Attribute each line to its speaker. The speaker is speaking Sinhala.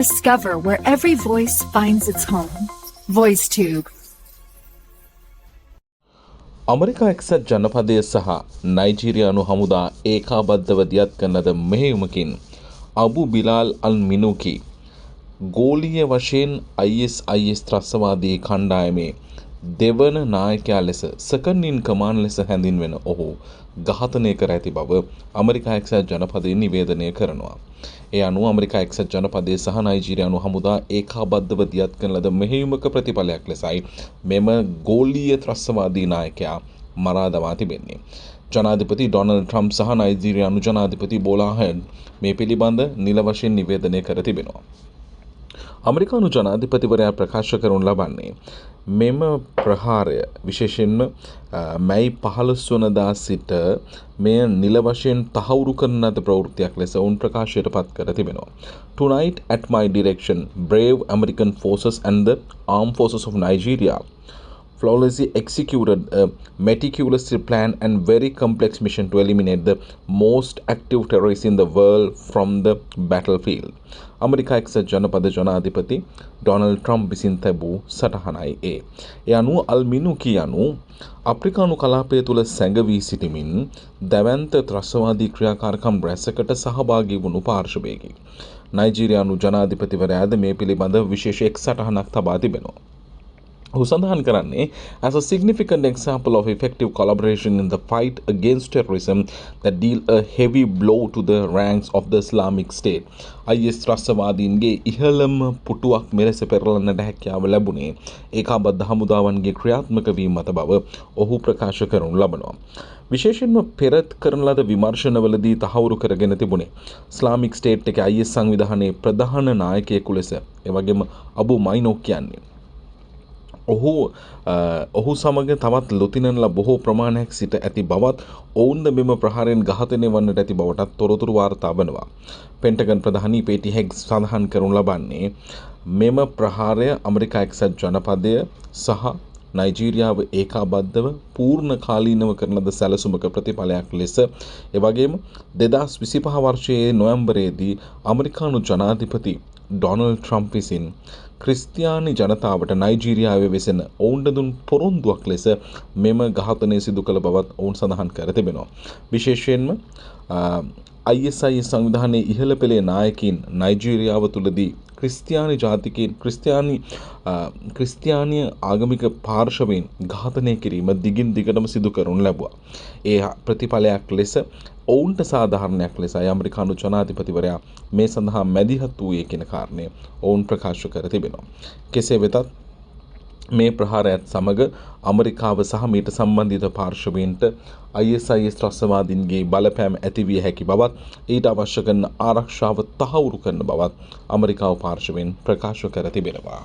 Speaker 1: Discover where every voice finds its home. VoiceTube.
Speaker 2: America එක්සත් ජනපදය සහ නයිජීරියානු හමුදා ඒකාබද්ධව දියත් කරන ලද මෙහෙයුමකින් අබු බිලාල් අල් මිනුකි ගෝලීය වශයෙන් ISIS ත්‍රස්තවාදී කණ්ඩායමේ දෙවන නායකයා ලෙස, සෙකන්ඩ් ඉන් කමාන්ඩ් ලෙස හැඳින්වෙන ඔහු ඝාතනය කර ඇති බව ඇමරිකා එක්සත් ජනපදය නිවේදනය කරනවා. ඒ අනුව ඇමරිකා එක්සත් ජනපදය සහ නයිජීරියානු හමුදා ඒකාබද්ධව දියත් කරන ලද මෙහෙයුමක ප්‍රතිඵලයක් ලෙසයි මෙම ගෝලීය ත්‍රස්තවාදී නායකයා මරා දමා තිබෙන්නේ. ජනාධිපති ඩොනල්ඩ් ට්‍රම්ප් සහ නයිජීරියානු ජනාධිපති බෝලා අහමඩ් මේ පිළිබඳ නිල වශයෙන් නිවේදනය කර තිබෙනවා. ඇමරිකානු ජනාධිපතිවරයා ප්‍රකාශ කරනු ලබන්නේ මෙම ප්‍රහාරය විශේෂයෙන්ම මැයි 15 වනදා සිට මෙය නිල වශයෙන් තහවුරු කරන ලද ප්‍රවෘත්තියක් ලෙස ඔවුන් ප්‍රකාශයට පත් කර තිබෙනවා. "Tonight, at my direction, brave American forces and the armed forces of Nigeria flawlessly executed a meticulously planned and very complex mission to eliminate the most active terrorists in the world from the battlefield." America එක්සත් ජනපද ජනාධිපති ඩොනල්ඩ් ට්‍රම්ප් විසින් තැබූ සටහනයි ඒ. ඒ අනුව අල් මිනුකි යනු අප්‍රිකානු කලාපය තුළ සැඟවී සිටිමින් දැවැන්ත ත්‍රස්තවාදී ක්‍රියාකාරකම් රැසකට සහභාගී වුණු පාර්ශවයකි. නයිජීරියානු ජනාධිපතිවරයාද මේ පිළිබඳ විශේෂ එක් සටහනක් තබා තිබෙනවා. ඔහු සඳහන් කරන්නේ, "As a significant example of effective collaboration in the fight against terrorism that deal a heavy blow to the ranks of the Islamic State." IS ත්‍රස්තවාදීන්ගේ ඉහළම පුටුවක් මෙලෙස පෙරලන්නට හැකියාව ලැබුණේ ඒකාබද්ධ හමුදාවන්ගේ ක්‍රියාත්මක වීම මත බව ඔහු ප්‍රකාශ කරනු ලබනවා. විශේෂයෙන්ම පෙරත් කරන ලද විමර්ශනවලදී තහවුරු කරගෙන තිබුණේ ඉස්ලාමික් ස්ටේට් එකේ IS සංවිධානයේ ප්‍රධාන නායකයෙකු ලෙස, ඒ වගේම අබු මයිනෝ කියන්නේ ඔහු ඔහු සමග තවත් ලොතිනන්ලා බොහෝ ප්‍රමාණයක් සිට ඇති බවත්, ඔවුන්ද මෙම ප්‍රහාරයෙන් ඝාතනය වන්නට ඇති බවටත් තොරතුරු වාර්තා වනවා. පෙන්ටගන් ප්‍රධානී පේටි හෙග්සෙත් සඳහන් කරනු ලබන්නේ මෙම ප්‍රහාරය ඇමරිකා එක්සත් ජනපදය සහ නයිජීරියාව ඒකාබද්ධව පූර්ණ කාලීනව කරන ලද සැලසුමක ප්‍රතිඵලයක් ලෙස, ඒ වගේම 2025 වර්ෂයේ නොවැම්බරයේදී ඇමරිකානු ජනාධිපති ඩොනල්ඩ් ට්‍රම්ප් විසින් ක්‍රිස්තියානි ජනතාවට නයිජීරියාවේ වෙසෙන ඔවුන්ට දුන් පොරොන්දුවක් ලෙස මෙම ඝාතනය සිදු කළ බවත් ඔවුන් සඳහන් කර තිබෙනවා. විශේෂයෙන්ම ISIS සංවිධානයේ ඉහළ පෙළේ නායකයින් නයිජීරියාව තුළදී ක්‍රිස්තියානි ජාතිකයින්, ක්‍රිස්තියානි ක්‍රිස්තියානි ආගමික පාර්ශවයෙන් ඝාතනය කිරීම දිගින් දිගටම සිදු කරනු ලැබුවා. ඒ ප්‍රතිඵලයක් ලෙස, ඔවුන්ට සාධාරණයක් ලෙසයි ඇමරිකානු ජනාධිපතිවරයා මේ සඳහා මැදිහත් වූයේ කියන කාරණය ඔවුන් ප්‍රකාශ කර තිබෙනවා. කෙසේ වෙතත් මේ ප්‍රහාරයත් සමග ඇමරිකාව සහ මීට සම්බන්ධිත පාර්ශවීන්ට ISIS ත්‍රස්තවාදීන්ගේ බලපෑම ඇතිවිය හැකි බවත්, ඊට අවශ්‍ය කරන ආරක්ෂාව තහවුරු කරන බවත් ඇමරිකාව පාර්ශවයෙන් ප්‍රකාශ කර තිබෙනවා.